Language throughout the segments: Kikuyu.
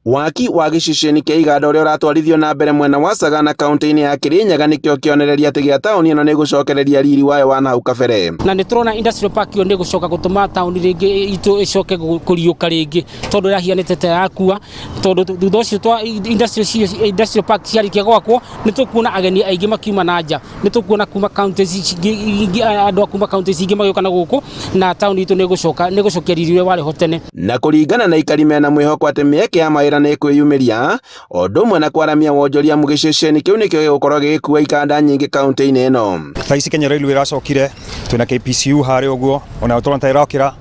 Waki wa gĩceceni kĩa iganda ũrĩa ũratwarithio na mbere mwena wa Sagana kaunti-inĩ ya Kirinyaga nĩkĩo kĩonereria atĩ gĩa taũni ĩno nĩ ĩgũcokereria riri wayo wa nahau kabere. Na nĩ tũrona industrial park ĩyo nĩ ĩgũcoka gũtũma taũni rĩngĩ itũ ĩcoke kũriũka rĩngĩ tondũ ĩrahianĩte ta yakua, tondũ thutha ũcio twa industrial park ciarĩkia gwakwo nĩ tũkuona ageni aingĩ makiuma na nja, nĩ tũkuona kuma counties ingĩ, andũ a kuma counties ingĩ magĩũka na gũkũ, na taũni itũ nĩ ĩgũcoka nĩ ĩgũcokia riri ũrĩa warĩ ho tene. Na kũringana na aikari mena mwĩhoko atĩ mĩeke ya mawĩra nĩ ĩkwĩyumĩria, o ũndũ ũmwe na kwaramia wonjoria amu gĩceceni kĩu nĩkĩo gĩgũkorwo gĩgĩkua ikanda nyingĩ kaunti-inĩ ĩno. Thaa ici Kenya Railway ĩracokire, twĩna KPCU harĩa ũguo, ona tũrona ta ĩrokĩra,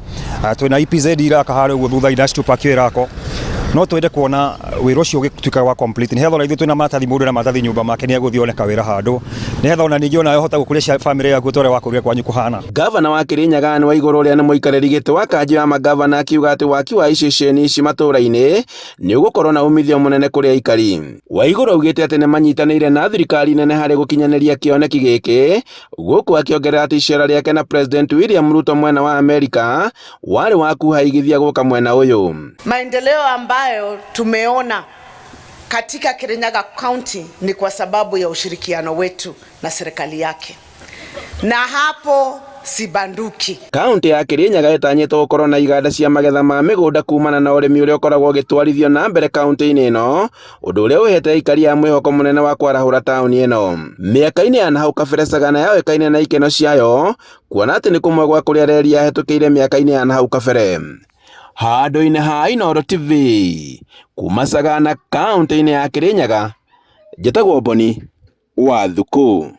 twĩna EPZ iraka harĩa ũguo thutha industrial park ĩyo ĩrakwo. No twende kuona wĩra ũcio ũgĩtuĩka wa complete nĩgetha ona ithuĩ twĩna maratathi, mũndũ ena maratathi nyũmba make nĩ egũthiĩ one kawĩra handũ, nĩgetha ona ningĩ onawe ũhote gũkũria bamĩrĩ yaku ta ũrĩa wakũrire kwanyu kũhana. Gavana wa Kirinyaga Anne Waigũrũ ũrĩa nĩ mũikarĩri gĩtĩ wa kanjũ ya mangavana akiuga atĩ waki wa iceceni ici matũũra-inĩ nĩ ũgũkorwo na umithio mũnene kũrĩ aikari. Waigũrũ augĩte atĩ nĩ manyitanĩire na thirikari nene harĩ gũkinyanĩria kĩoneki gĩkĩ, gũkũ akĩongerera atĩ icera rĩake na President William Ruto mwena wa Amerika warĩ wa kuhaigithia gũka mwena ũyũ. Maendeleo ambayo tumeona katika Kirinyaga County ni kwa sababu ya ushirikiano wetu na serikali yake, na hapo sibanduki. Kaunti ya Kirinyaga ĩtanyĩtwo gũkorwo na iganda cia magetha ma mĩgũnda kumana na ũrĩmi ũrĩa ũkoragwo ũgĩtwarithio na mbere kaunti-inĩ ĩno, ũndũ ũrĩa ũhete aikari a mwĩhoko mũnene wa kwarahũra taũni ĩno. Mĩaka-inĩ ya nahau kabere Sagana yoĩkaine na ikeno ciayo, kuona atĩ nĩ kũmwe gwa kũrĩa reri yahĩtũkĩire mĩaka-inĩ ya nahau kabere. Handũ-inĩ ha Inooro TV, kuma Sagana kaunti-inĩ ya Kirinyaga, njĩtagwo Boni wa Thukũ.